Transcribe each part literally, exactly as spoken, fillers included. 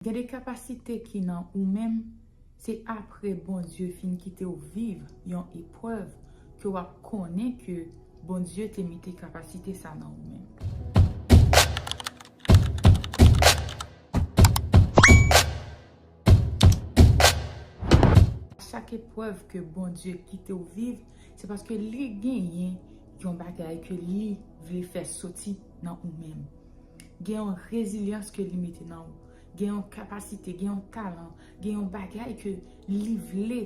Gen de kapasite ki nan ou menm, se apre Bondye fin kite w viv yon eprèv ke w ap konnen ke Bondye te mete kapasite sa nan ou menm. Chak eprèv ke Bondye kite w viv, se paske li genyen yon bagay ke li vle fè soti nan ou menm. Gen yon rezilyans ke li mete nan ou. Gen yon kapasite, gen yon talan, gen yon bagay ke li vle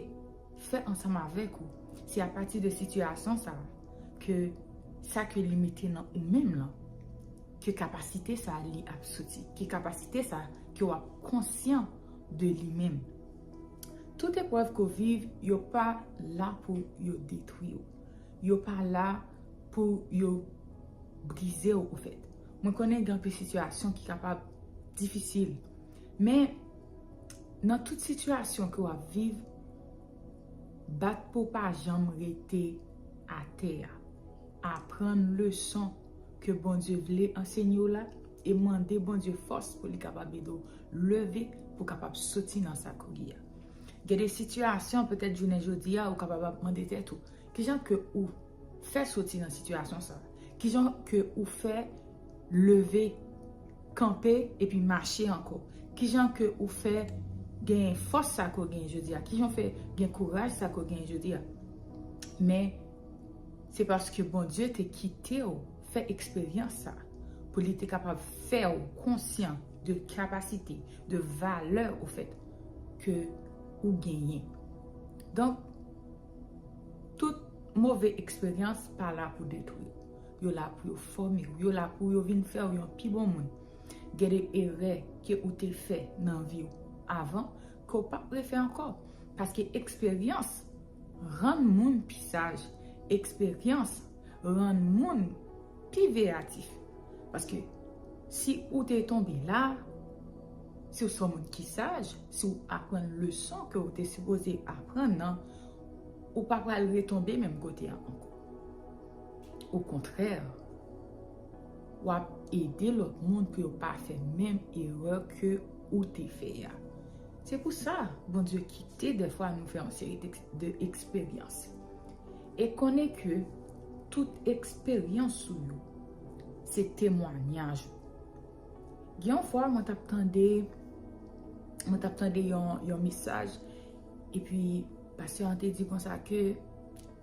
fè ansanm avèk ou. Se apati de sitiyasyon sa a ke sa ke li mete nan ou menm lan, ke kapasite sa a li ap soti, ke kapasite sa a ke w ap konsyan de li menm. Tout eprèv ke w viv, yo pa la pou yo detwi w. Yo pa la pou yo brize w, ofèt. Mwen konnen gen anpil sitiyasyon ki kapab difisil. Men, nan tout sitiyasyon ke w ap viv, bat pou w pa janm rete atè a. Aprann leson ke Bondye vle ansenye w la e mande Bondye fòs pou li kapab ede w leve, pou w kapab soti nan sa ke w ye a. Gen de sitiyasyon, petèt jounen jodi a, ou kapab ap mande tèt ou, kijan ke ou fè soti nan sitiyasyon sa? Kijan ke ou fè leve, kanpe, epi mache ankò? Kijan ke ou fè gen fòs sa ke w genyen jodi a? Kijan w fè gen kouraj sa ke w genyen jodi a? Men, se paske Bondye te kite w fè eksperyans sa, pou li te kapab fè w konsyan de kapasite, de valè, ofèt, ke ou genyen. Donk, tout move eksperyans pa la pou detwi w. Yo la pou yo fòme w. Yo la pou yo vin fè w yon pi bon moun. Gen de erè ke ou te fè nan vi w avan, ke w p ap refè ankò. Paske eksperyans rann moun pi saj. Eksperyans rann moun pi veyatif. Paske si ou te tonbe la, si w se yon moun ki saj, si w aprann leson ke w te sipoze aprann nan, ou pa pral retonbe menm kote a ankò. Okontrè, w ap ede lòt moun pou yo pa fè menm erè ke ou te fè a. Se pou sa, Bondye kite dèfwa nou fè yon seri de, de eksperyans. E konnen ke tout eksperyans ou yo, se temwanyaj ou. Gen yon fwa, mwen t ap tande, mwen t ap tande yon, yon mesaj, epi pastè an te di konsa ke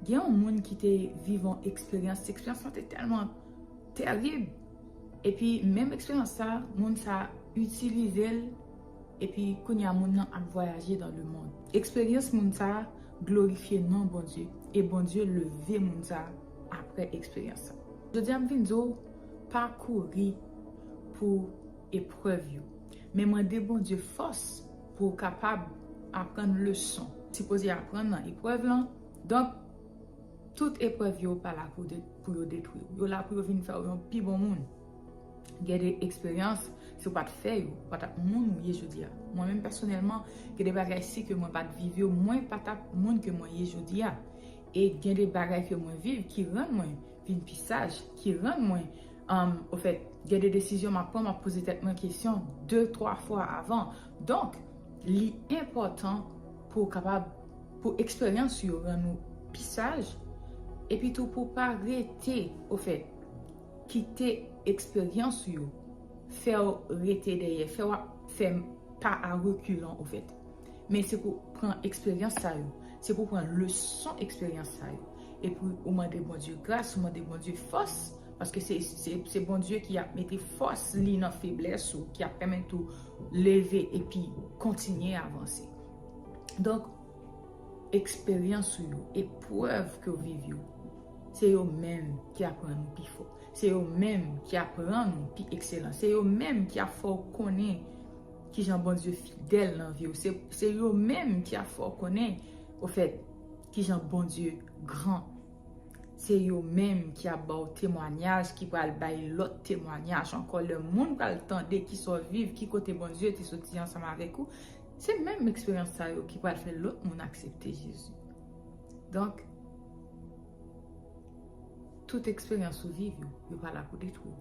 gen yon moun ki te viv yon eksperyans, eksperyans lan te tèlman terib, epi menm eksperyans sa, moun sa itilize l, epi kounye a moun nan ap vwayaje dans le monde. Eksperyans moun sa glorifye non Bondye, e Bondye leve moun sa apre eksperyans sa. Jodi a m vin di w, pa kouri pou eprèv yo, men mande Bondye fòs pou w kapab aprann leson. Sipoze aprann nan eprèv lan. Donk, tout eprèv yo pa la pou de, pou yo detwi w. Yo la pou yo vin fè w yon pi bon moun. Gen de eksperyans, si w pa t fè yo, ou pa t ap moun ou ye jodi a. Mwen menm pèsonèlman, gen de bagay si ke mwen pa t viv yo, mwen pa t ap moun ke mwen ye jodi a. E gen de bagay ke mwen viv ki rann mwen vin pi saj, ki rann mwen, um, ofèt, gen de desizyon m ap pran, m ap poze tèt mwen kesyon de, twa fwa avan. Donk, li enpòtan pou w kapab, pou eksperyans ou yo rann ou pi saj, epi tou pou w pa rete, ofèt, kite eksperyans ou yo fè w rete dèyè, fè w ap fè pa a rekilan, ofèt. Men se pou pran eksperyans sa yo, se pou pran leson eksperyans sa yo. Epi ou mande Bondye gras, ou mande Bondye fòs, paske se, se, se Bondye ki ap mete fòs li nan feblès ou, ki ap pèmèt ou leve epi kontinye avanse. Donk, eksperyans ou yo, eprèv ke w viv yo, se yo menm ki ap rann ou pi fò. Se yo menm ki ap rann ou pi ekselan. Se yo menm ki ap fè w konnen kijan Bondye fidèl nan vi w. Se, se yo menm ki ap fè w konnen, ofèt, kijan Bondye gran. Se yo menm ki ap ba w temwanyaj, ki pral bay lòt temwanyaj ankò. Lè moun pral tande kisa w viv, ki kote Bondye te soti ansanm avèk ou, se menm eksperyans sa yo ki pral fè lòt moun aksepte Jezi. Donk, tout eksperyans ou viv yo, yo pa la pou detwi w,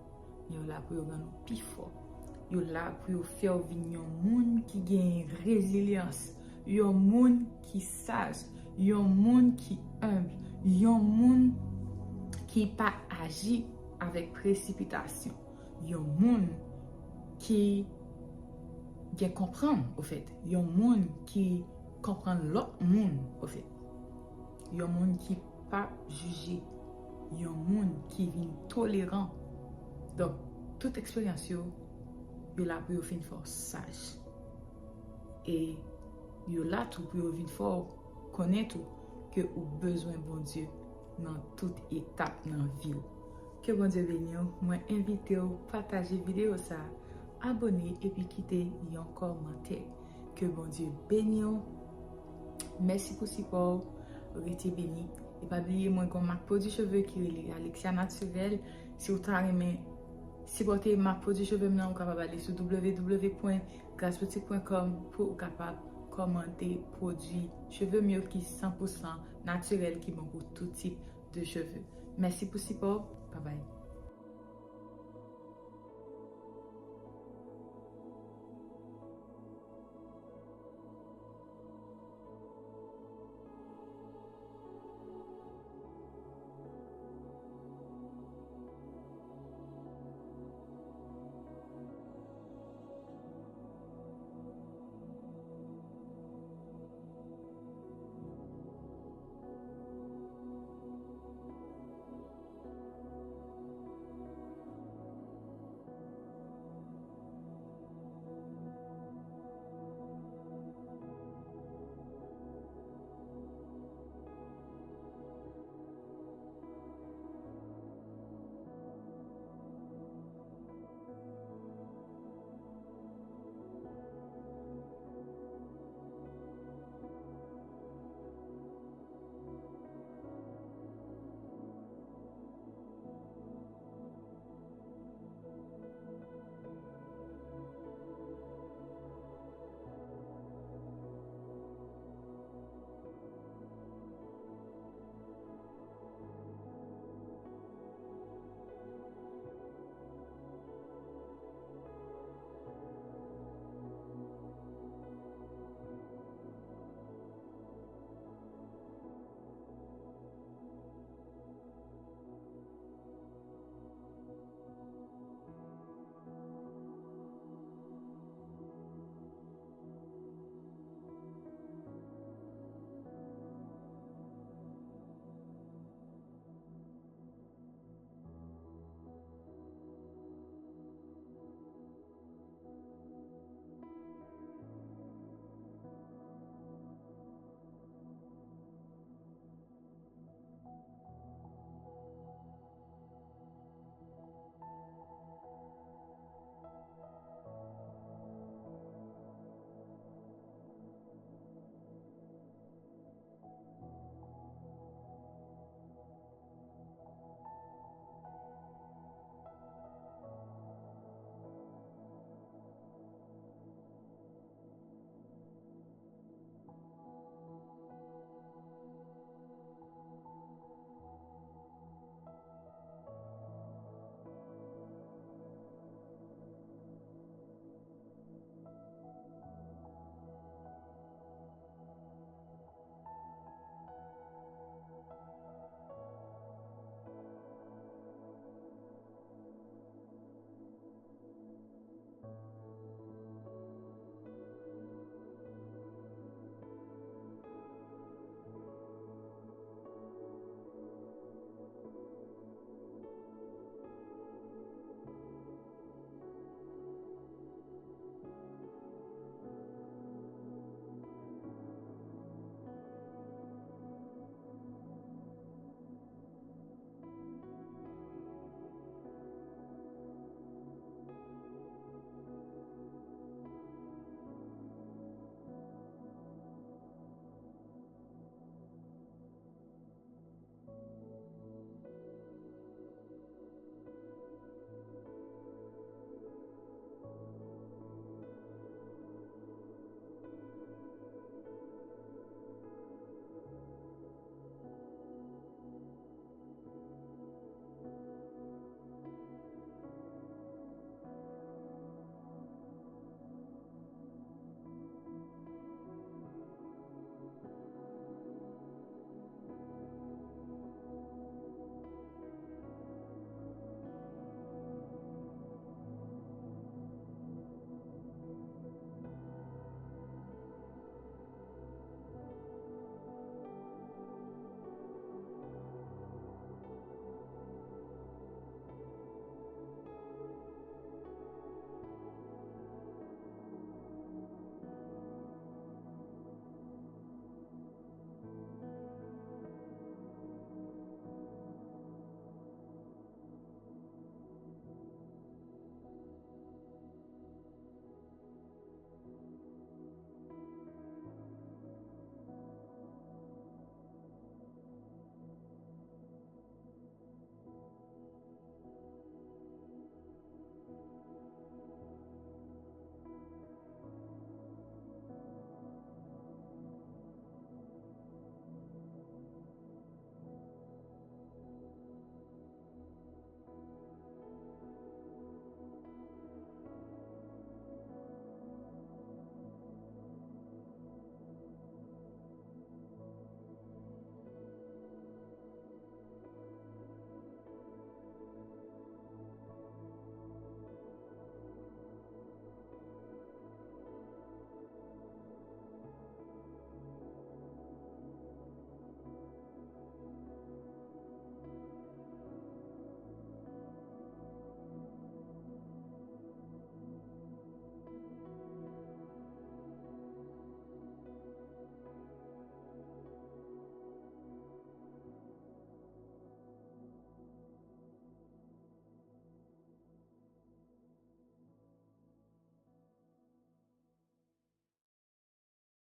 men yo la pou yo rann ou pi fò. Yo la pou yo fè w vin yon moun ki gen rezilyans, yon moun ki saj, yon moun ki enb, yon moun ki pa aji avèk presipitasyon, yon moun ki gen konprann, ofèt, yon moun ki konprann lòt moun, ofèt, yon moun ki pa jije, yon moun ki vin toleran. Donk, tout eksperyans yo, yo la pou yo fin fè w saj. E yo la tou pou yo vin fè w konnen tou ke ou bezwen Bondye nan tout etap nan vi w. Ke Bondye beni w. Mwen envite w pataje videyo sa, abone epi kite yon kòmantè. Ke Bondye beni w. Mèsi pou sipò w. Rete beni. E pa bliye mwen gon mak pwodui cheve ki rele Alexia Naturel. Si w ta renmen sipòte mak pwodui cheve m nan, ou kapab ale sou w w w pwen grasboutique pwen com pou ou kapab kòmande pwodui cheve m yo ki san pou san natirèl ki bon pou tout tip de cheve. Mèsi pou sipò w. Babay.